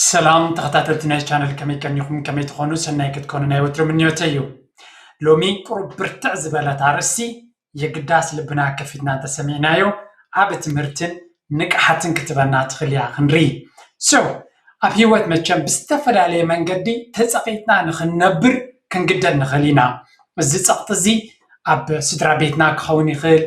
ሰላም ተኸታተልቲ ናይ ቻነል፣ ከመይ ቀኒኹም? ከመይ ትኾኑ? ሰናይ ክትኮኑ ናይ ወትሩ ምንዮተይ እዩ። ሎሚ ቁሩብ ብርትዕ ዝበለት ኣርእስቲ የግዳስ ልብና ከፊትና እንተሰሚዕናዮ ዓቢ ትምህርትን ንቕሓትን ክትበና ትኽእል እያ ክንርኢ። So ኣብ ህይወት መቸም ብዝተፈላለየ መንገዲ ተጸቒጥና ንኽንነብር ክንግደድ ንኽእል ኢና። እዚ ጸቕጢ እዚ ኣብ ስድራ ቤትና ክኸውን ይኽእል፣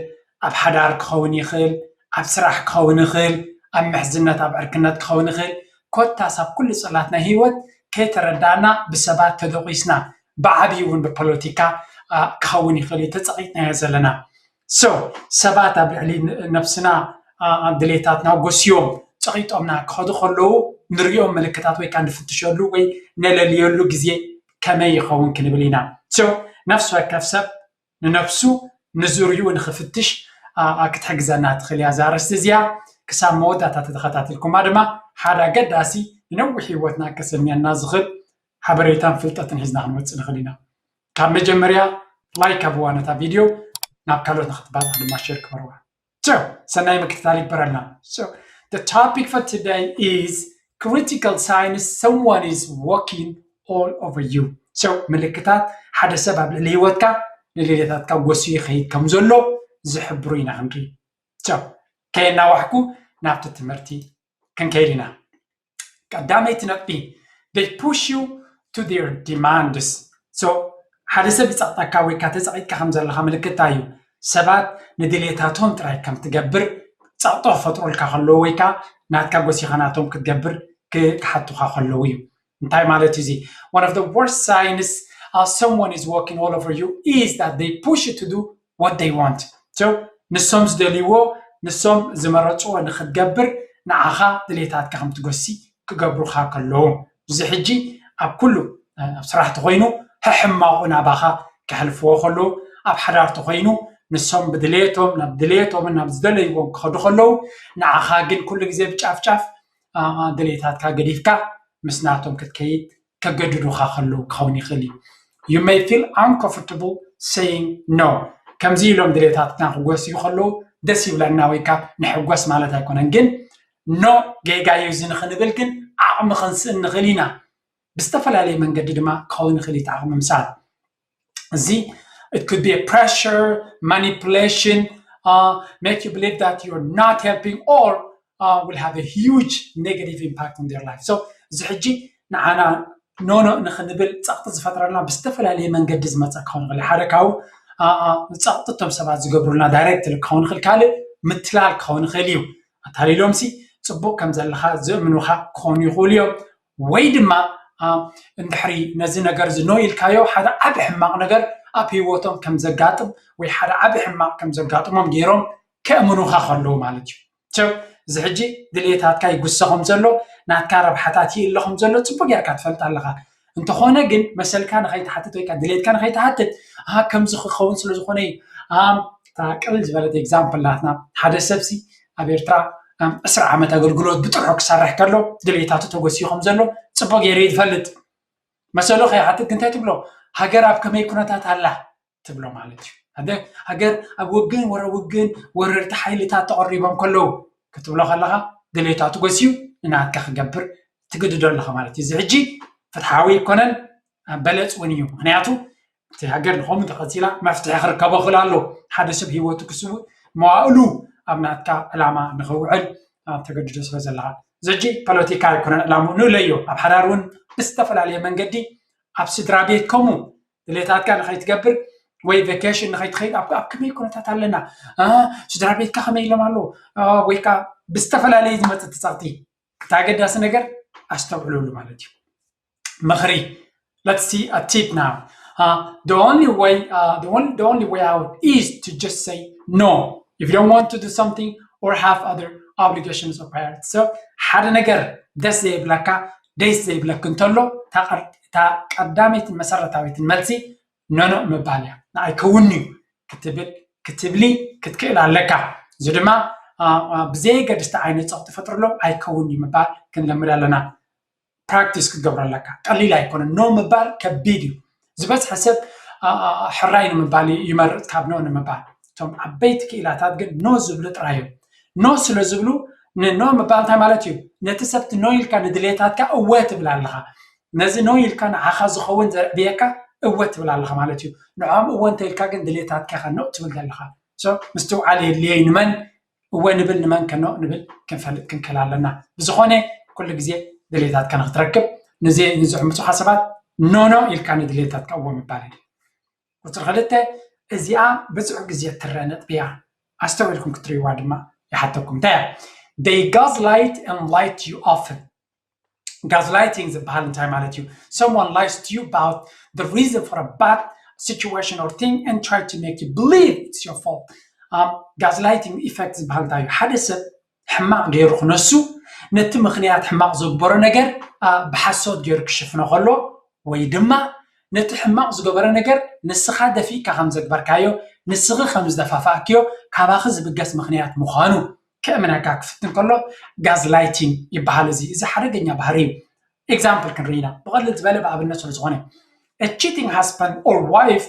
ኣብ ሓዳር ክኸውን ይኽእል፣ ኣብ ስራሕ ክኸውን ይኽእል፣ ኣብ ምሕዝነት ኣብ ዕርክነት ክኸውን ይኽእል። ኮታስ ኣብ ኩሉ ጽላት ናይ ህይወት ከይተረዳእና ብሰባት ተደቂስና፣ ብዓብዪ እውን ብፖለቲካ ክኸውን ይኽእል እዩ ተጸቒጥናዮ ዘለና። So ሰባት ኣብ ልዕሊ ነብስና ድሌታትና ጎስዮም ጸቒጦምና ክኸዱ ከለዉ ንሪኦም ምልክታት ወይ ከዓ ንፍትሸሉ ወይ ነለልየሉ ግዜ ከመይ ይኸውን ክንብል ኢና። So ነፍሲ ወከፍ ሰብ ንነብሱ ንዙርይኡ ንኽፍትሽ ክትሕግዘና ትኽእል እያ እዛ ኣርእስቲ እዚኣ። ክሳብ መወዳእታ ተተኸታቲልኩማ ድማ ሓደ ኣገዳሲ ንነዊሕ ህይወትና ከሰንየና ዝኽእል ሓበሬታን ፍልጠትን ሒዝና ክንወፅእ ንኽእል ኢና። ካብ መጀመርያ ላይክ ኣብዋ ነታ ቪድዮ፣ ናብ ካልኦት ንኽትባፃሕ ድማ ሸር ክበርዋ። So ሰናይ ምክትታል ይግበረልና። So the topic for today is critical signs someone is walking all over you. So ምልክታት ሓደ ሰብ ኣብ ልዕሊ ህይወትካ ንድሌታትካ ጎስዩ ይኸይድ ከም ዘሎ ዝሕብሩ ኢና ክንርኢ። So ከየናዋሕኩ ናብቲ ትምህርቲ ክንከይድ ኢና። ቀዳመይቲ ነጥቢ፣ they push you to their demands. So ሓደ ሰብ ይጸቕጠካ ወይ ከዓ ተጸቒጥካ ከም ዘለኻ ምልክት እንታይ እዩ? ሰባት ንድሌታቶም ጥራይ ከም ትገብር ጸቕጦ ክፈጥሩልካ ከለዉ ወይ ከዓ ናትካ ጎሲኻ ናቶም ክትገብር ክሓቱኻ ከለዉ እዩ። እንታይ ማለት እዩ እዚ? One of the worst signs someone is walking all over you is that they push you to do what they want. So ንሶም ዝደልይዎ፣ ንሶም ዝመረፅዎ ንክትገብር ንዓኻ ድሌታትካ ከም ትጎሲ ክገብሩኻ ከለዉ፣ እዚ ሕጂ ኣብ ኩሉ ኣብ ስራሕ ተኮይኑ ሕሕማቑ ናባኻ ከሕልፍዎ ከለዉ፣ ኣብ ሓዳር ተኮይኑ ንሶም ብድሌቶም ናብ ድሌቶምን ናብ ዝደለይዎም ክኸዱ ከለዉ፣ ንዓኻ ግን ኩሉ ግዜ ብጫፍጫፍ ድሌታትካ ገዲፍካ ምስ ናቶም ክትከይድ ከገድዱኻ ከለዉ ክኸውን ይኽእል እዩ። You may feel uncomfortable saying no. ከምዚ ኢሎም ድሌታትና ክጎስዩ ከለዉ ደስ ይብለና ወይ ካብ ንሕጎስ ማለት ኣይኮነን፣ ግን ኖ ጌጋ እዩ እዚ ንኽንብል ግን ዓቕሚ ክንስእን ንኽእል ኢና። ብዝተፈላለየ መንገዲ ድማ ክኸውን ይኽእል እዩ እቲ ዓቕሚ ምሳል። እዚ it could be a pressure, manipulation, uh, make you believe that you're not helping or uh, will have a huge negative impact on their life. So እዚ ሕጂ ንዓና ኖኖ ንኽንብል ጸቕጢ ዝፈጥረልና ብዝተፈላለየ መንገዲ ዝመጸ ክኸውን ይኽእል። ሓደ ካብኡ ጸቕጢ እቶም ሰባት ዝገብሩልና ዳይሬክት ክኸውን ይኽእል፣ ካልእ ምትላል ክኸውን ይኽእል እዩ። ኣታሊሎምሲ ጽቡቕ ከም ዘለኻ ዝእምኑኻ ክኾኑ ይኽእሉ እዮም። ወይ ድማ እንድሕሪ ነዚ ነገር እዚ ኖ ኢልካዮ ሓደ ዓቢ ሕማቕ ነገር ኣብ ህይወቶም ከም ዘጋጥም ወይ ሓደ ዓቢ ሕማቕ ከም ዘጋጥሞም ገይሮም ከእምኑኻ ከለዉ ማለት እዩ። So እዚ ሕጂ ድሌታትካ ይጉሰ ከም ዘሎ፣ ናትካ ረብሓታት ይእለ ከም ዘሎ ጽቡቅ ጌርካ ትፈልጥ ኣለኻ። እንተኾነ ግን መሰልካ ንኸይትሓትት ወይ ከዓ ድሌትካ ንኸይትሓትት፣ ኣሃ ከምዚ ክኸውን ስለ ዝኾነ እዩ። ኣም እታ ቅልል ዝበለት ኤግዛምፕል ናትና፣ ሓደ ሰብሲ ኣብ ኤርትራ ኣም ዕስራ ዓመት ኣገልግሎት ብጥርሑ ክሰርሕ ከሎ ድሌታቱ ተጎስዩ ከም ዘሎ ጽቡቅ ገይሩ እዩ ዝፈልጥ። መሰሉ ከይሓትት ግን እንታይ ትብሎ? ሃገር ኣብ ከመይ ኩነታት ኣላ? ትብሎ ማለት እዩ። ሃደ ሃገር ኣብ ውግን ወረ ውግን ወረርቲ ሓይልታት ተቐሪቦም ከለዉ ክትብሎ ከለኻ ድሌታቱ ጎስዩ ንናትካ ክገብር ትግድዶ ኣለኻ ማለት እዩ። እዚ ሕጂ ፍትሓዊ ኣይኮነን፣ በለፅ እውን እዩ። ምክንያቱ እቲ ሃገር ንኸምኡ ተቐፂላ መፍትሒ ክርከቦ ክእል ኣሎ። ሓደ ሰብ ህይወቱ ክስውእ መዋእሉ ኣብ ናትካ ዕላማ ንኽውዕል ተገድዶ ስለ ዘለኻ፣ እዚ ሕጂ ፖለቲካ ኣይኮነን ዕላምኡ ንለዮ። ኣብ ሓዳር እውን ብዝተፈላለየ መንገዲ ኣብ ስድራ ቤት ከምኡ ድሌታትካ ንኸይትገብር ወይ ቬኬሽን ንኸይትኸይድ ኣብ ኣብ ከመይ ኩነታት ኣለና? እ፣ ስድራ ቤትካ ከመይ ኢሎም ኣለዉ? እ፣ ወይ ከዓ ብዝተፈላለየ ዝመፅእ ተፃቕቲ፣ እቲ ኣገዳሲ ነገር ኣስተውዕለሉ ማለት እዩ። ምኽሪ፣ let's see a tip now. Uh, the only way, uh, the, one, the only way out is to just say no. If you don't want to do something or have other obligations or priorities. So ሓደ ነገር ደስ ዘይብለካ፣ ደስ ዘይብለክ እንተሎ፣ እታ ቀር- እታ ቀዳመይትን መሰረታዊትን መልሲ ኖኖ ምባል እያ። ንኣይ ከውን እዩ ክትብል ክትብሊ ክትክእል ኣለካ። እዚ ድማ አ፣ አ፣ ብዘየገድስቲ ዓይነት ጸቕጢ ፈጥርሎ ኣይከውን እዩ ምባል ክንለምድ ኣለና። ፕራክቲስ ክትገብሮ ኣለካ። ቀሊል ኣይኮነን። ኖ ምባል ከቢድ እዩ። ዝበዝሐ ሰብ አ፣ አ፣ ሕራይ ንምባል ይመርጽ ካብ ኖ ንምባል። እቶም ዓበይቲ ክኢላታት ግን ኖ ዝብሉ ጥራይ እዮም። ኖ ስለ ዝብሉ ንኖ ምባል እንታይ ማለት እዩ? ነቲ ሰብቲ ኖ ኢልካ ንድሌታትካ እወ ትብል ኣለኻ። ነዚ ኖ ኢልካ ንዓኻ ዝኸውን ዘዕብየካ እወ ትብል ኣለኻ ማለት እዩ። ንዖም እወ እንተ ኢልካ ግን ድሌታትካ ኢኻ ኖ ትብል ዘለኻ። So ምስትውዓል የድልየይ ንመን እወ ንብል ንመን ከኖ ንብል ክንፈልጥ ክንክእል ኣለና። ብዝኾነ ኩሉ ግዜ ድሌታትካ ንክትረክብ ንዚ ንዝዕምፁኻ ሰባት ኖኖ ኢልካ ንድሌታትካ እወ ምባል እዩ። ቁፅሪ ክልተ እዚኣ ብዙሕ ግዜ ትረአ ነጥቢ እያ። ኣስተውዒልኩም ክትርእይዋ ድማ ይሓተኩም። እንታይ እያ? They gaslight and lie to you often. Gaslighting ዝበሃል እንታይ ማለት እዩ? Someone lies to you about the reason for a bad situation or thing and try to make you believe it's your fault. Gaslighting effect ዝበሃል እንታይ እዩ? ሓደ ሰብ ሕማቕ ገይሩ ክነሱ ነቲ ምኽንያት ሕማቕ ዘግበሮ ነገር ብሓሶት ገይሩ ክሽፍኖ ከሎ ወይ ድማ ነቲ ሕማቕ ዝገበረ ነገር ንስኻ ደፊእካ ከም ዘግበርካዮ ንስኺ ከም ዝደፋፋእክዮ ካባኺ ዝብገስ ምኽንያት ምዃኑ ከእምነካ ክፍትን ከሎ ጋዝላይቲንግ ይበሃል። እዚ እዚ ሓደገኛ ባህሪ እዩ። ኤግዛምፕል ክንርኢና ብቐልል ዝበለ ብኣብነት ስለ ዝኾነ cheating husband or wife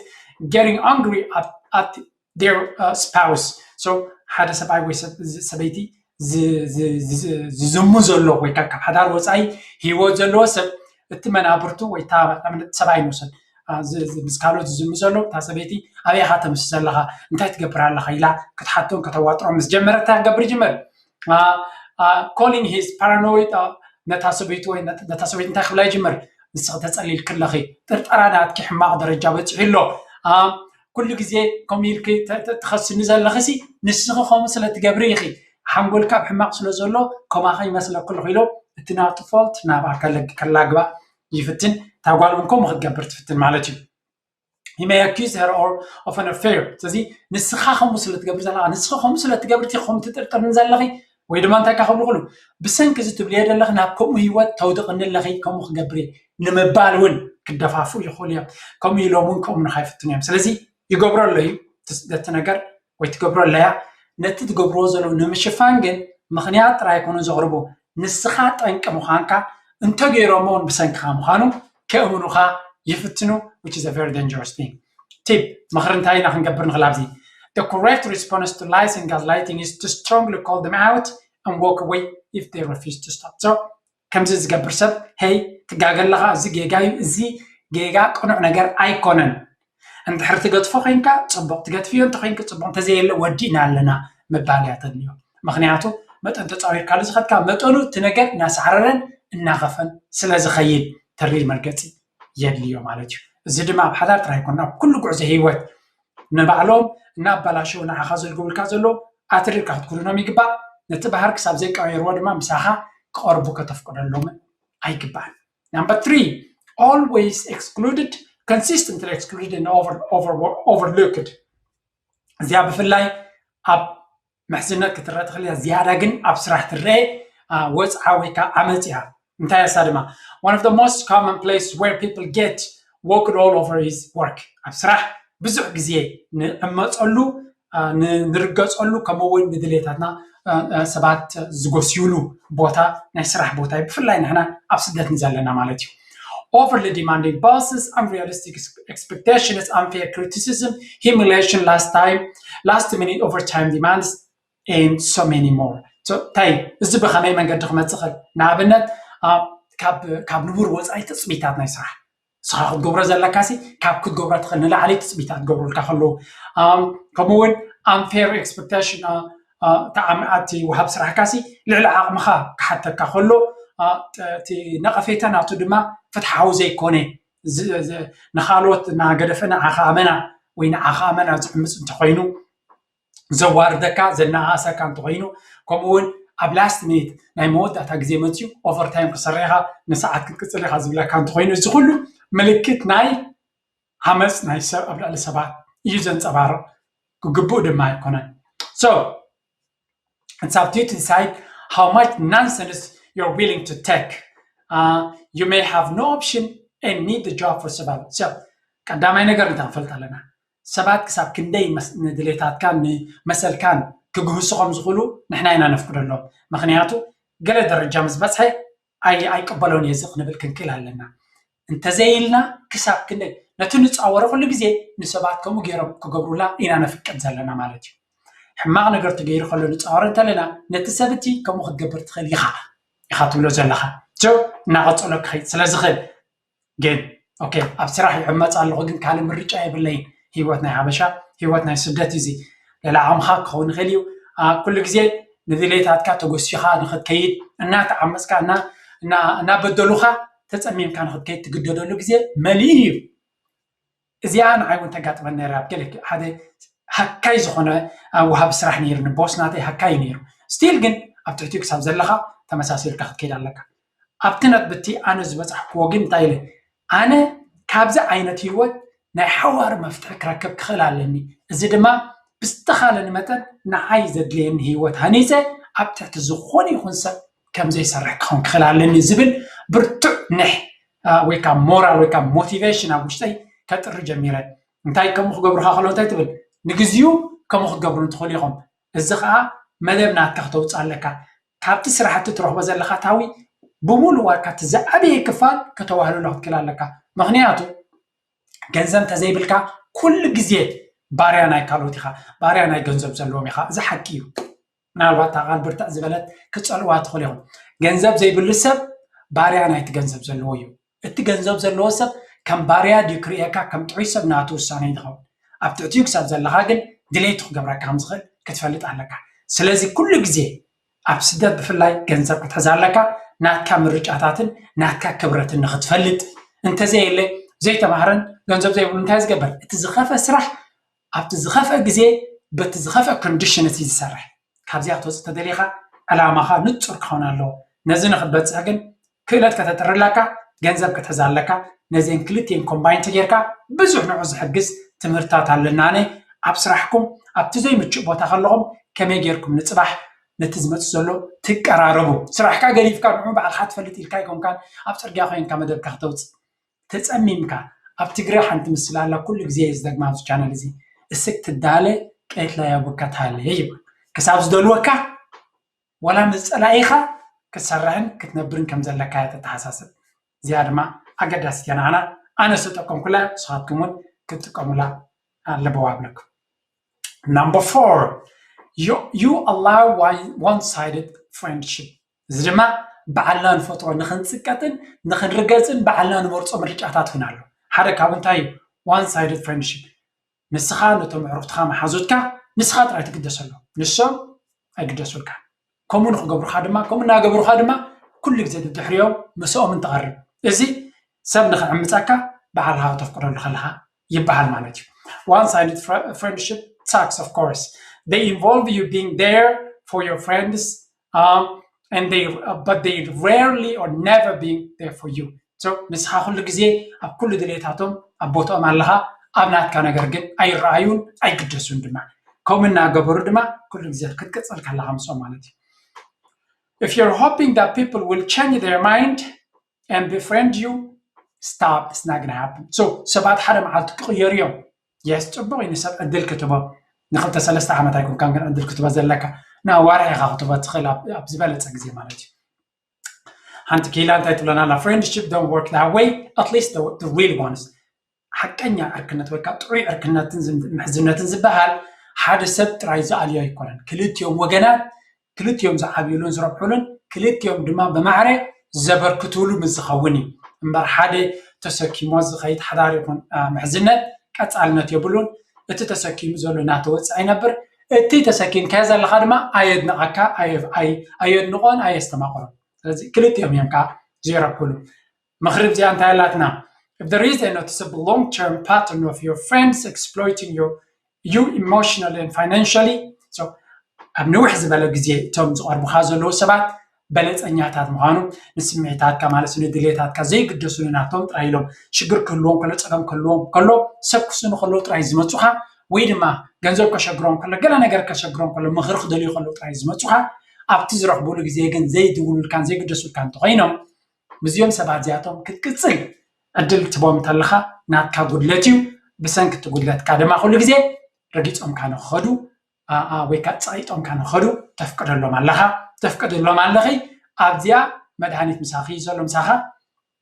getting angry at, at their uh, spouse. So ሓደ ሰብኣይ ወይ ሰብ- ዝ- ሰበይቲ ዝ- ዝ- ዝ- ዝዝሙ ዘሎ ወይ ካብ ካብ ሓዳር ወፃኢ ህይወት ዘለዎ ሰብ እቲ መናብርቱ ወይ እታ ንኣብነት ሰብኣይ ንውሰድ አ፣ ዝ- ዝ- ምስ ካልኦት ዝዝሙ ዘሎ እታ ሰበይቲ ኣበይ ኢኻ ተምሲ ዘለኻ እንታይ ትገብር ኣለኻ ኢላ ክትሓቶን ከተዋጥሮ ምስ ጀመረ እንታይ ክገብር ይጅመር calling his paranoid ነታ ሰበይቱ ወይ ነታ ሰበይቲ እንታይ ክብላ ይጅመር ንስኺ ተፀሊልክለኺ ጥርጠራ ናትኪ ሕማቕ ደረጃ በፂሑ ኣሎ ኩሉ ግዜ ከምኡ ኢልኪ ትኸስኒ ዘለኺ ሲ ንስኺ ከምኡ ስለ ትገብሪ ኢኺ ሓንጎልካ ኣብ ሕማቕ ስለ ዘሎ ከማኸ ይመስለኩ ኣለኹ ኢሎ እቲ ናቱ ፎልት ናብኣ ከላግባ ይፍትን እታ ጓል እውን ከምኡ ክትገብር ትፍትን ማለት እዩ He may accuse her or of an affair ስለዚ ንስኻ ከምኡ ስለ ትገብር ዘለኻ ንስኻ ከምኡ ስለ ትገብር እቲ ከምኡ ትጥርጥርኒ ዘለኺ ወይ ድማ እንታይ ካ ክብሉ ክሉ ብሰንኪ እዚ ትብልዮ ዘለኺ ናብ ከምኡ ህይወት ተውድቕኒ ኣለኺ ከምኡ ክገብር እየ ንምባል እውን ክደፋፍኡ ይኽእሉ እዮም ከምኡ ኢሎም እውን ከምኡ ንኻ ይፍትኑ እዮም ስለዚ ይገብሮ ኣሎ እዩ ነቲ ነገር ወይ ትገብሮ ኣለያ ነቲ ትገብርዎ ዘለዉ ንምሽፋን ግን ምኽንያት ጥራይ ኣይኮኑን ዘቕርቡ ንስኻ ጠንቂ ምዃንካ እንተገይሮሞ እውን ብሰንክኻ ምዃኑ ከእምኑኻ ይፍትኑ which is a very dangerous thing tip ምኽሪ እንታይ ኢና ክንገብር ንኽእል ኣብዚ the correct response to lies and gaslighting is to strongly call them out and walk away if they refuse to stop so ከምዚ ዝገብር ሰብ ሄይ ትጋገ ኣለኻ እዚ ጌጋ እዩ እዚ ጌጋ ቅኑዕ ነገር ኣይኮነን እንድሕር ትገድፎ ኮይንካ ፅቡቕ ትገድፍዮ እንተኮይንክ ፅቡቕ እንተዘየለ ወዲእና ኣለና ምባል እያ ተድልዮ ምክንያቱ መጠን ተፃዊርካሉ ዝኸድካ መጠኑ እቲ ነገር እናሳዕረረን እናኸፈን ስለ ዝኸይድ ተሪር መርገፂ የድልዮ ማለት እዩ እዚ ድማ ኣብ ሓዳር ጥራይ ይኮን ኣብ ኩሉ ጉዕዞ ህይወት ንባዕሎም እናኣባላሸው ንዓኻ ዘልግቡልካ ዘለዉ ኣትሪርካ ክትኩንኖም ይግባእ ነቲ ባህር ክሳብ ዘይቀየርዎ ድማ ምሳኻ ክቐርቡ ከተፍቅደሎምን ኣይግባእን number three always excluded consistently excluded and over, over, overlooked እዚኣ ብፍላይ ኣብ ምሕዝነት ክትረአ ትኽእል እያ ዝያዳ ግን ኣብ ስራሕ ትረአ ወፅዓ ወይ ከዓ ዓመፅ እያ እንታይ እሳ ድማ one of the most common place where people get walked all over is work ኣብ ስራሕ ብዙሕ ግዜ ንዕመፀሉ ንርገፀሉ ከምኡ እውን ንድሌታትና ሰባት ዝጎስዩሉ ቦታ ናይ ስራሕ ቦታ እዩ ብፍላይ ንሕና ኣብ ስደት ንዘለና ማለት እዩ overly demanding bosses unrealistic expectations unfair criticism humiliation last time last minute overtime demands and so many more እንታይ እዚ ብኸመይ መንገዲ ክመፅእ ክእል ንኣብነት ካብ ንቡር ወፃኢ ትፅቢታት ናይ ስራሕ ስኻ ክትገብሮ ዘለካ ሲ ካብ ክትገብሮ ትኽእል ንላዕሊ ትፅቢታት ትገብሩልካ ከለዉ ከምኡ እውን unfair expectation ተዓሚኣቲ ወሃብ ስራሕካ ሲ ልዕሊ ዓቕምኻ ክሓተካ ከሎ እቲ ነቐፌታ ናቱ ድማ ፍትሓዊ ዘይኮነ ንኻልኦት እናገደፈ ንዓኻ ኣመና ወይ ንዓኻ ኣመና ዝዕምፅ እንተኮይኑ ዘዋርደካ ዘነኣእሰካ እንተኮይኑ ከምኡ እውን ኣብ last minute ናይ መወዳእታ ግዜ መፅዩ overtime ክሰርሕ ኢኻ ንሰዓት ክትቅፅል ኢኻ ዝብለካ እንተኮይኑ እዚ ኩሉ ምልክት ናይ ዓመፅ ናይ ሰብ ኣብ ልዕሊ ሰባት እዩ ዘንፀባርቕ ክግብኡ ድማ ኣይኮነን so it's up to you to decide how much nonsense you're willing to take uh, you may have no option and need the job for survival so ቀዳማይ ነገር እንታይ ክንፈልጥ ኣለና ሰባት ክሳብ ክንደይ ንድሌታትካን ንመሰልካን ክግህሱ ከም ዝኽእሉ ንሕና ኢና ነፍቅደሎም ምክንያቱ ገለ ደረጃ ምስ በፅሐ ኣይቅበሎን እየ እዚ ክንብል ክንክእል ኣለና እንተዘይልና ክሳብ ክንደይ ነቲ ንፃወሮ ኩሉ ግዜ ንሰባት ከምኡ ገይሮም ክገብሩላ ኢና ነፍቅድ ዘለና ማለት እዩ ሕማቕ ነገር ተገይሩ ከሎ ንፃወር እንተለና ነቲ ሰብ እቲ ከምኡ ክትገብር ትኽእል ኢኻ ኢኻ ትብሎ ዘለኻ ጆ እናቐፀሎ ክኸይድ ስለ ዝኽእል ግን ኦኬ ኣብ ስራሕ ይዕመፅ ኣለኹ ግን ካልእ ምርጫ የብለይን ህይወት ናይ ሓበሻ ህይወት ናይ ስደት እዚ ሌላ ዓምኻ ክኸውን ይኽእል እዩ ኩሉ ግዜ ንድሌታትካ ተጎሲኻ ንኽትከይድ እናተዓመፅካ እናበደሉኻ ተፀሚምካ ንኽትከይድ ትግደደሉ ግዜ መሊኡ እዩ እዚኣ ንዓይ እውን ተጋጥመኒ ነይራ ኣብ ገለ ሓደ ሃካይ ዝኾነ ወሃቢ ስራሕ ነይሩ ንቦስ ናተይ ሃካይ ነይሩ ስቲል ግን ኣብ ትሕቲኡ ክሳብ ዘለኻ ተመሳሲልካ ክትከይድ ኣለካ ኣብቲ ነጥብቲ ኣነ ዝበፃሕክዎ ግን እንታይ ኢለ ኣነ ካብዚ ዓይነት ህይወት ናይ ሓዋር መፍትሒ ክረክብ ክኽእል ኣለኒ እዚ ድማ ብዝተኻለኒ መጠን ንዓይ ዘድልየኒ ህይወት ሃኒፀ ኣብ ትሕቲ ዝኾነ ይኹን ሰብ ከም ዘይሰርሕ ክኸውን ክኽእል ኣለኒ ዝብል ብርቱዕ ንሕ ወይ ከዓ ሞራል ወይ ከዓ ሞቲቬሽን ኣብ ውሽጠይ ከጥሪ ጀሚረ እንታይ ከምኡ ክገብሩካ ከሎ እንታይ ትብል ንግዚኡ ከምኡ ክትገብሩ እንትኽእሉ ኢኹም እዚ ከዓ መደብ ናትካ ክተውፅእ ኣለካ ካብቲ ስራሕቲ ትረኽቦ ዘለካ ታዊ ብሙሉ ዋካ እቲ ዝዓበየ ክፋል ከተዋህልሎ ክትክእል ኣለካ ምክንያቱ ገንዘብ እንተዘይብልካ ኩሉ ግዜ ባርያ ናይ ካልኦት ኢኻ ባርያ ናይ ገንዘብ ዘለዎም ኢኻ እዚ ሓቂ እዩ ምናልባት እታ ቃል ብርትዕ ዝበለት ክፀልዋ ትኽእል ኢኹም ገንዘብ ዘይብሉ ሰብ ባርያ ናይቲ ገንዘብ ዘለዎ እዩ እቲ ገንዘብ ዘለዎ ሰብ ከም ባርያ ድዩ ክርእየካ ከም ጥዑይ ሰብ ናቱ ውሳነ ይኸውን ኣብ ትሕቲኡ ክሳብ ዘለኻ ግን ድሌቱ ክገብረካ ከም ዝኽእል ክትፈልጥ ኣለካ ስለዚ ኩሉ ግዜ ኣብ ስደት ብፍላይ ገንዘብ ክትሕዝ ኣለካ ናትካ ምርጫታትን ናትካ ክብረትን ንክትፈልጥ እንተዘየለ ዘይተማህረን ገንዘብ ዘይብሉ እንታይ ዝገብር እቲ ዝኸፈ ስራሕ ኣብቲ ዝኸፍአ ግዜ በቲ ዝኸፍአ ኮንዲሽን እቲ ዝሰርሕ ካብዚኣ ክትወፅእ ተደሊኻ ዕላማኻ ንፁር ክኸውን ኣለዎ ነዚ ንክትበፅሕ ግን ክእለት ከተጥርላካ ገንዘብ ክትሕዝ ኣለካ ነዚን ክልቲን ኮምባይን ተጌርካ ብዙሕ ንዑ ዝሕግዝ ትምህርትታት ኣለናነ ኣብ ስራሕኩም ኣብቲ ዘይምችእ ቦታ ከለኹም ከመይ ጌርኩም ንፅባሕ ነቲ ዝመፅእ ዘሎ ትቀራረቡ ስራሕካ ገዲፍካ ንዑ ባዕልካ ትፈልጥ ኢልካ ይኮንካን ኣብ ፅርግያ ኮይንካ መደብካ ክተውፅእ ተፀሚምካ ኣብ ትግረ ሓንቲ ምስላ ኣላ ኩሉ ግዜ እየ ዝደግማ ኣብዚ ቻነል እዚ እስክ ትዳለ ቀይት ላይ ኣቡካ ታለ ይብል ክሳብ ዝደልወካ ዋላ ምስ ፀላኢኻ ክትሰርሕን ክትነብርን ከም ዘለካ እያ ተተሓሳስብ እዚኣ ድማ ኣገዳሲት እያ ንዓና ኣነ ዝተጠቀምኩላ ንስኻትኩም እውን ክትጥቀሙላ ኣለበዋ ኣብለኩም number four you, you allow one sided friendship እዚ ድማ ባዕልና ንፈጥሮ ንክንፅቀጥን ንክንርገፅን ባዕልና ንመርፆ ምርጫታት እውን ኣሎ ሓደ ካብ እንታይ one sided friendship ንስኻ ነቶም ኣዕሩኽትኻ መሓዙትካ ንስኻ ጥራይ ትግደሰሎም ንሶም ኣይግደሱልካ ከምኡ ንክገብሩኻ ድማ ከምኡ እናገበሩኻ ድማ ኩሉ ግዜ ድድሕሪኦም ምስኦም እንትቐርብ እዚ ሰብ ንክዕምፀካ ባዕልኻ ተፍቅደሉ ከለኻ ይበሃል ማለት እዩ one sided friendship sucks of course they involve you being there for your friends um, and they uh, but they rarely or never being there for you so ንስኻ ኩሉ ግዜ ኣብ ኩሉ ድሌታቶም ኣብ ቦትኦም ኣለኻ ኣብ ናትካ ነገር ግን ኣይረኣዩን ኣይግደሱን ድማ ከምኡ እናገበሩ ድማ ኩሉ ግዜ ክትቅፅል ከለኻ ምስኦም ማለት እዩ if you're hoping that people will change their mind and befriend you stop it's not gonna happen so ሰባት ሓደ መዓልቲ ክቕየሩ እዮም የስ ፅቡቅ እዩ ንሰብ ዕድል ክትቦ ንክልተ ሰለስተ ዓመት ኣይኮንካን ግን ዕድል ክትቦ ዘለካ ንኣዋርሕ ኢካ ክትቦ ትኽእል ኣብ ዝበለፀ ግዜ ማለት እዩ ሓንቲ ክኢላ እንታይ ትብለና ኣላ friendship don't work that way at least the real ones ሓቀኛ ዕርክነት ወይ ከዓ ጥዑይ ዕርክነትን ምሕዝነትን ዝበሃል ሓደ ሰብ ጥራይ ዝኣልዮ ኣይኮነን ክልቲኦም ወገናት ክልቲኦም ዝዓብዩሉን ዝረብሑሉን ክልቲኦም ድማ ብማዕረ ዘበርክቱሉ ምስ ዝኸውን እዩ እምበር ሓደ ተሰኪሞ ዝኸይድ ሓዳር ይኹን ምሕዝነት ቀፃልነት የብሉን እቲ ተሰኪሙ ዘሎ እናተወፅኣ ይነብር እቲ ተሰኪምካዮ ዘለካ ድማ ኣየድንቐካ ኣየድንቆን ኣየስተማቕሮን ስለዚ ክልቲኦም እዮም ከዓ ዘይረብሑሉ ምኽሪ እዚኣ እንታይ ኣላትና if there is a noticeable long term pattern of your friends exploiting your you emotionally and financially so ኣብ ንውሕ ዝበለ ግዜ እቶም ዝቐርቡካ ዘለዉ ሰባት በለፀኛታት ምዃኑ ንስምዒታትካ ማለት ንድሌታትካ ዘይግደሱሉ ናቶም ጥራይ ኢሎም ሽግር ክህልዎም ከሎ ፀገም ክህልዎም ከሎ ሰብ ክስኑ ከለዉ ጥራይ ዝመፁካ ወይ ድማ ገንዘብ ከሸግሮም ከሎ ገለ ነገር ከሸግሮም ከሎ ምኽሪ ክደልዩ ከለዉ ጥራይ ዝመፁካ ኣብቲ ዝረኽቡሉ ግዜ ግን ዘይድውሉልካን ዘይግደሱልካ እንተኮይኖም ምስዚኦም ሰባት እዚኣቶም ክትቅፅል ዕድል ትቦም እንተለካ ናትካ ጉድለት እዩ ብሰንኪ እቲ ጉድለትካ ድማ ኩሉ ግዜ ረጊፆምካ ንክኸዱ ወይ ከዓ ፀቂጦምካ ንክኸዱ ተፍቅደሎም ኣለካ ተፍቅደሎም ኣለኺ ኣብዚኣ መድሃኒት ምሳኺ ዘሎ ምሳኻ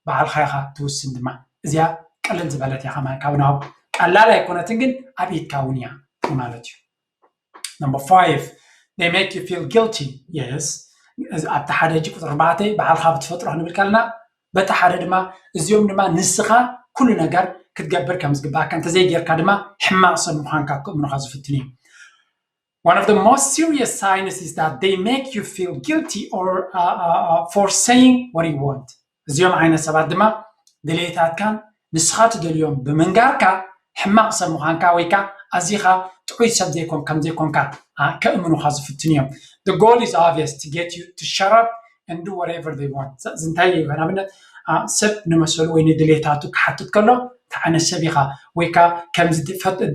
በዓልካ ኢኻ ትውስን ድማ እዚኣ ቀለል ዝበለት እያ ከማን ካብ ናብ ቀላል ኣይኮነትን ግን ኣብ ኢድካ እውን እያ ማለት እዩ Number five, they make you feel guilty. Yes. ኣብቲ ሓደ ሕጂ ቁፅሪ ኣርባዕተ ባዕልካ ብትፈጥሮ ክንብል ከለና በቲ ሓደ ድማ እዚኦም ድማ ንስኻ ኩሉ ነገር ክትገብር ከም ዝግባእካ እንተዘይጌርካ ድማ ሕማቕ ሰብ ምዃንካ ክእምኑኻ ዝፍትኑ እዮም። One of the most serious signs is that they make you feel guilty or uh, uh, uh, for saying what you want. እዚኦም ዓይነት ሰባት ድማ ድሌታትካን ንስኻ ትደልዮም ብምንጋርካ ሕማቕ ሰብ ምዃንካ ወይ ከዓ ኣዚኻ ጥዑይ ሰብ ዘይኮን ከም ዘይኮንካ ከእምኑኻ ዝፍትኑ እዮም። The goal is obvious to get you to shut up and do whatever they want። እዚ እንታይ እዩ? ንኣብነት ሰብ ንመሰሉ ወይ ንድሌታቱ ክሓትት ከሎ እንታይ ዓይነት ሰብ ኢኻ ወይ ከዓ ከምዚ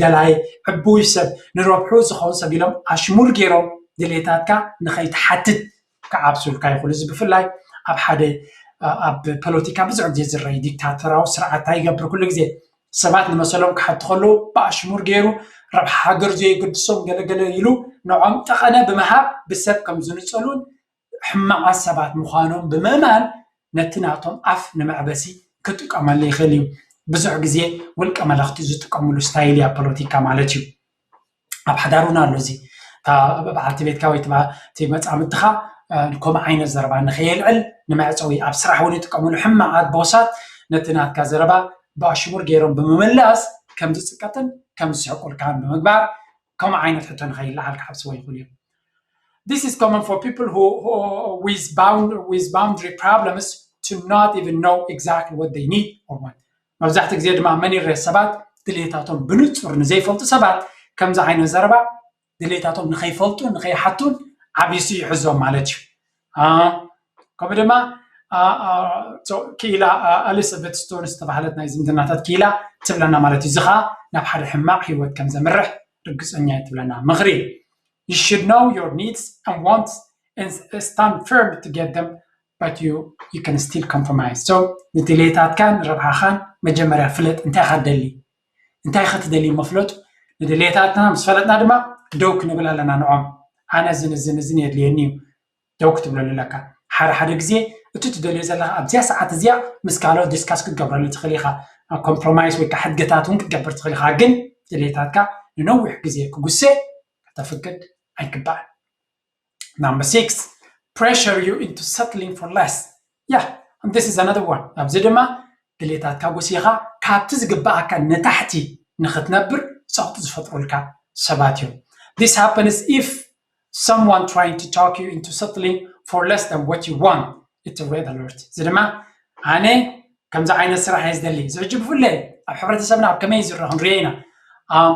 ደላይ ዕቡይ ሰብ ንረብሑ ዝኸውን ሰብ ኢሎም ኣሽሙር ገይሮም ድሌታትካ ንኸይትሓትት ክዓብሱልካ ይኽእሉ። እዚ ብፍላይ ኣብ ሓደ ኣብ ፖለቲካ ብዙሕ ግዜ ዝረኣይ ዲክታተራዊ ስርዓት እንታይ ይገብር? ኩሉ ግዜ ሰባት ንመሰሎም ክሓቱ ከለዉ ብኣሽሙር ገይሩ ረብሓ ሃገር ዘየገድሶም ገለገለ ኢሉ ንዖም ጠቐነ ብምሃብ ብሰብ ከም ዝንጸሉን ሕማቓት ሰባት ምዃኖም ብምእማን ነቲ ናቶም ኣፍ ንመዕበሲ ክጥቀመሉ ይኽእል እዩ። ብዙሕ ግዜ ውልቀ መለኽቲ ዝጥቀምሉ ስታይል እያ ፖለቲካ ማለት እዩ። ኣብ ሓዳር እውን ኣሎ እዚ። እታ በዓልቲ ቤትካ ወይ እቲ መፃምድትኻ ከምኡ ዓይነት ዘረባ ንኸየልዕል ንመዕፀዊ ኣብ ስራሕ እውን ይጥቀምሉ ሕማቓት ቦሳት ነቲ ናትካ ዘረባ ብኣሽሙር ገይሮም ብምምላስ ከም ዝፅቀጥን ከም ዝስሕቁልካን ብምግባር ከምኡ ዓይነት ሕቶ ንኸይለዓል ክሓብስዎ ይኽእሉ እዮም። This is common for people who, who with, bound, with boundary problems to not even know exactly what they need or want. መብዛሕትኡ ግዜ ድማ መን ይረአ ሰባት ድሌታቶም ብንጹር ንዘይፈልጡ ሰባት ከምዚ ዓይነት ዘረባ ድሌታቶም ንኸይፈልጡ ንኸይሓቱን ዓቢሱ ይሕዞም ማለት እዩ። ከምኡ ድማ ክኢላ ኣሊሰበት ስቶን ዝተባህለት ናይ ዝምድናታት ክኢላ ትብለና ማለት እዩ። እዚ ከዓ ናብ ሓደ ሕማቕ ህይወት ከም ዘምርሕ ርግፀኛ እየ ትብለና ምኽሪ። You should know your needs and wants and stand firm to get them, but you you can still compromise. So ንድሌታትካን ንረብሓኻን መጀመርያ ፍለጥ። እንታይ ኢኻ ትደሊ? እንታይ ኢኻ ትደሊ? መፍለጡ ንድሌታትና ምስ ፈለጥና ድማ ደው ክንብል ኣለና። ንዖም ኣነ እዝን እዝን እዝን የድልየኒ እዩ ደው ክትብለሉ ኣለካ። ሓደ ሓደ ግዜ እቲ ትደልዮ ዘለካ ኣብዚኣ ሰዓት እዚኣ ምስ ካልኦት ዲስካስ ክትገብረሉ ትኽእል ኢኻ። ኮምፕሮማይስ ወይ ከዓ ሕድገታት እውን ክትገብር ትኽእል ኢኻ። ግን ድሌታትካ ንነዊሕ ግዜ ክጉሰ ከተፍቅድ ኣይግባእን። Number six, pressure you into settling for less. Yeah, and this is another one. ኣብዚ ድማ ድሌታትካ ጎሲኻ ካብቲ ዝግባኣካ ንታሕቲ ንኽትነብር ጸቕጢ ዝፈጥሩልካ ሰባት እዮም። This happens if someone trying to talk you into settling for less than what you want. It's a red alert. እዚ ድማ ኣነ ከምዚ ዓይነት ስራሕ እየ ዝደሊ። እዚ ሕጂ ብፍላይ ኣብ ሕብረተሰብና ኣብ ከመይ ዝረአ ክንሪኦ ኢና። ኣብ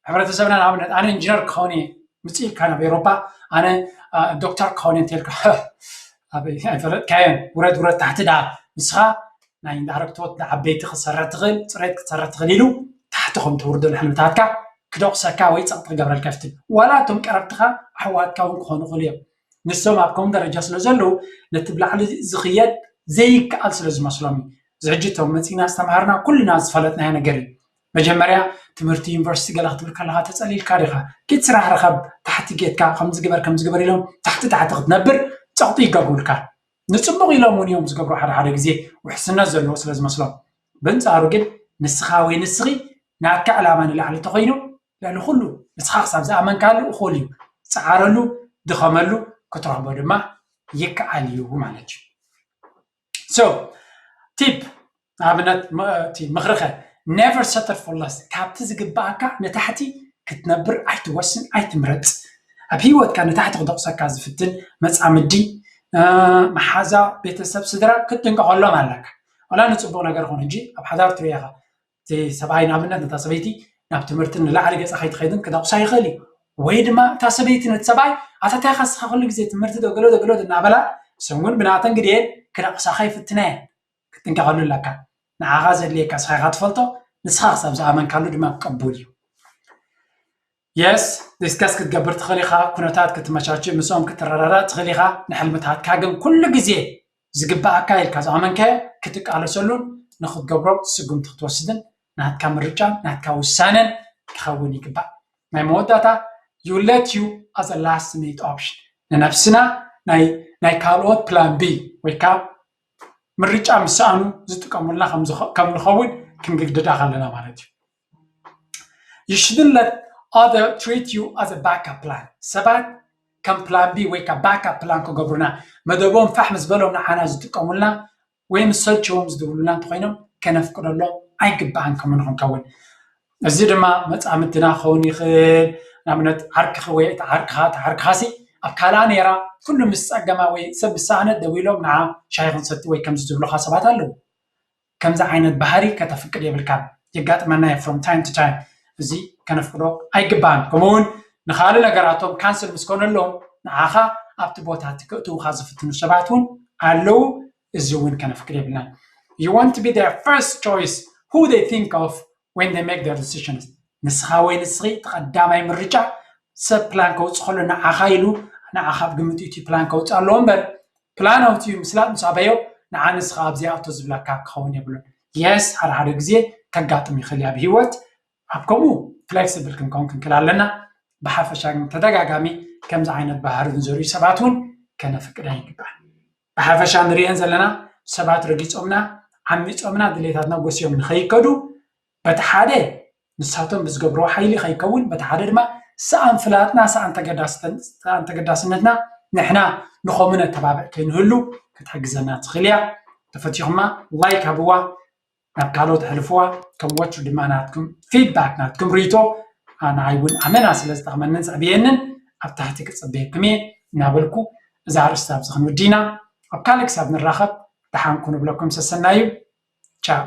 ሕብረተሰብና ንኣብነት ኣነ ኢንጂነር ክኸውን እየ ምፅእ ኢልካ ናብ ኤውሮፓ ኣነ ዶክተር ክኸውን እየ እንተልካ ኣይፈለጥካዮን። ውረድ ውረድ ታሕቲ ደኣ ንስኻ ናይ ዳይረክቶት ዓበይቲ ክትሰርሕ ትኽእል፣ ፅሬት ክትሰርሕ ትኽእል ኢሉ ታሕቲ ከም ተውርደሉ ሕልምታትካ ክደቑሰካ ወይ ፀቕጢ ክገብረልካ ይፍትን። ዋላ እቶም ቀረብትኻ ኣሕዋትካ እውን ክኾኑ ይኽእሉ እዮም። ንሶም ኣብ ከምኡ ደረጃ ስለ ዘለዉ ነቲ ብላዕሊ ዝኽየድ ዘይከኣል ስለ ዝመስሎም እዩ። እዚ ሕጂ እቶም መፂና ዝተምሃርና ኩልና ዝፈለጥናዮ ነገር እዩ። መጀመርያ ትምህርቲ ዩኒቨርሲቲ ገለ ክትብል ከለካ ተፀሊልካ ዲካ? ኪድ ስራሕ ርኸብ፣ ታሕቲ ጌትካ ከምዚ ግበር ከምዚ ግበር ኢሎም ታሕቲ ታሕቲ ክትነብር ፀቕጢ ይገብሩልካ። ንፅቡቅ ኢሎም እውን እዮም ዝገብሩ ሓደ ሓደ ግዜ ውሕስነት ዘለዎ ስለ ዝመስሎም። በንፃሩ ግን ንስኻ ወይ ንስኺ ናትካ ዕላማ ንላዕሊ ተኮይኑ ልዕሊ ኩሉ ንስኻ ክሳብ ዝኣመንካሉ እኹል እዩ። ፀዓረሉ፣ ድኸመሉ፣ ክትረኽቦ ድማ ይከኣል እዩ ማለት እዩ። So tip ንኣብነት እቲ ምኽርኸ never settle for less። ካብቲ ዝግባኣካ ንታሕቲ ክትነብር ኣይትወስን፣ ኣይትምረፅ። ኣብ ህይወትካ ንታሕቲ ክደቕሰካ ዝፍትን መፃምዲ፣ መሓዛ፣ ቤተሰብ፣ ስድራ ክትጥንቀቐሎም ኣለካ። ዋላ ንፅቡቕ ነገር ኾነ እንጂ ኣብ ሓዳር ትሪኦ ኢኻ። እቲ ሰብኣይ ንኣብነት ነታ ሰበይቲ ናብ ትምህርቲ ንላዕሊ ገፃ ከይትኸይድን ክደቑሳ ይኽእል እዩ። ወይ ድማ እታ ሰበይቲ ነቲ ሰብኣይ ኣታ እንታይ ኢኻ ንስኻ ኩሉ ግዜ ትምህርቲ ዶ ገሎ ዶ ገሎ ዶ እናበላ እሰን እውን ብናተን ግድኤን ክደቑሳኻ ይፍትና እየን። ክትጥንቀቐሉ ኣለካ። ንዓኻ ዘድልየካ ንስኻ ኢኻ ትፈልጦ፣ ንስኻ ክሳብ ዝኣመንካሉ ድማ ቅቡል እዩ። የስ ዲስከስ ክትገብር ትኽእል ኢኻ፣ ኩነታት ክትመቻችእ ምስኦም ክትረዳዳእ ትኽእል ኢኻ። ንሕልምታትካ ግን ኩሉ ግዜ ዝግባኣካ ኢልካ ዝኣመንካዮ ክትቃለሰሉን ንክትገብሮ ስጉምቲ ክትወስድን ናትካ ምርጫን ናትካ ውሳነን ክኸውን ይግባእ። ናይ መወዳእታ you let you as a last minute option ንነብስና ናይ ካልኦት ፕላን ቢ ወይ ከዓ ምርጫ ምስ ሰኣኑ ዝጥቀሙልና ከም ንኸውን ክንግድዳ ከለና ማለት እዩ። You shouldn't let other treat you as a backup plan። ሰባት ከም plan B ወይ ከዓ backup plan ክገብሩና፣ መደቦም ፋሕ ምስ በሎም ንዓና ዝጥቀሙልና ወይ ምስ ሰልችዎም ዝድውሉና እንተኮይኖም ከነፍቅደሎም ኣይግባእን። ከምኡ ንክንከውን እዚ ድማ መፃምድትና ክኸውን ይኽእል። ንኣብነት ዓርክኺ ወይ እቲ ዓርክኻ እቲ ዓርክኻሲ ኣብ ካልኣ ነይራ፣ ኩሉ ምስ ፀገማ ወይ ሰብ ምስ ሰኣነት ደዊሎም ንዓ ሻሂ ክንሰቲ ወይ ከምዚ ዝብሉኻ ሰባት ኣለዉ። ከምዚ ዓይነት ባህሪ ከተፍቅድ የብልካን። የጋጥመና እዩ from time to time። እዚ ከነፍቅዶ ኣይግባን። ከምኡ እውን ንኻልእ ነገራቶም ካንስል ምስ ኮነሎም ንዓኻ ኣብቲ ቦታ እቲ ክእትውኻ ዝፍትኑ ሰባት እውን ኣለዉ። እዚ እውን ከነፍቅድ የብልናን። You want to be their first choice, who they think of when they make their decisions። ንስኻ ወይ ንስኺ እቲ ቀዳማይ ምርጫ ሰብ ፕላን ከውፅእ ከሎ ንዓኻ ኢሉ ንዓኻ ኣብ ግምት እቲ ፕላን ከውፅእ ኣለዎ እምበር ፕላን ኣውፅኡ ምስላጥ ምስ ኣበዮ ንዓ ንስኻ ኣብዚኣ እቶ ዝብለካ ክኸውን የብሉን። የስ ሓደ ሓደ ግዜ ከጋጥም ይኽእል እዩ ኣብ ህይወት። ኣብ ከምኡ ፍሌክስብል ክንከውን ክንክእል ኣለና። ብሓፈሻ ግን ተደጋጋሚ ከምዚ ዓይነት ባህሪ ንዘርእዩ ሰባት እውን ከነፍቅድ ኣይግባን። ብሓፈሻ ንርእየን ዘለና ሰባት ረጊፆምና ዓሚፆምና ድሌታትና ጎስዮም ንኸይከዱ በቲ ሓደ ንሳቶም ብዝገብርዎ ሓይሊ ከይከውን በቲ ሓደ ድማ ሰኣን ፍላጥና ሰኣን ተገዳስነትና ንሕና ንኸምኡ ነተባብዕ ከይንህሉ ክትሕግዘና ትኽእል እያ። ተፈቲኹማ ላይክ ሃብዋ፣ ናብ ካልኦት ኣሕልፍዋ። ከም ወትሩ ድማ ናትኩም ፊድባክ ናትኩም ርእይቶ ንዓይ እውን ኣመና ስለ ዝጠቕመንን ዘዕብየንን ኣብ ታሕቲ ክፅበየኩም እየ እናበልኩ እዛ ኣርእስቲ ኣብዚ ክንውዲ ኢና። ኣብ ካልእ ክሳብ ንራኸብ ደሓን ኩኑ እብለኩም ሰሰናዩ። ቻው።